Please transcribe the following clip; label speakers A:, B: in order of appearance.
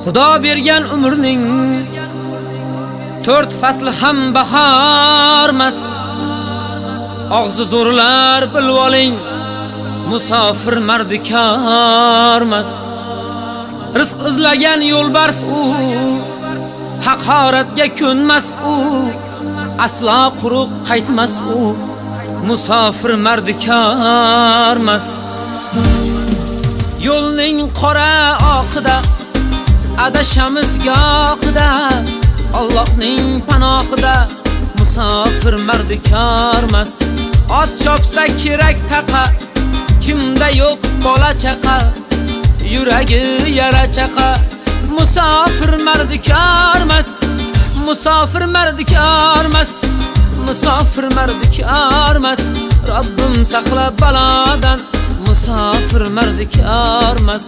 A: Xudo bergan umrning to'rt fasli ham bahormas. Og'zi zo'rlar bilib oling, musofir mardikormas. Rizq izlagan yo'lbars u, haqoratga ko'nmas u, aslo quruq qaytmas u, musofir mardikormas. Yo'lning qora oqida adashamiz gohida, Allohning panohida musofir mardikormas. Ot chopsa kerak taqa, kimda yo'q bola chaqa, yuragi yara chaqa, musofir mardikormas. Musofir mardikormas, musofir mardikormas. Robbim saqla balodan, musofir mardikormas.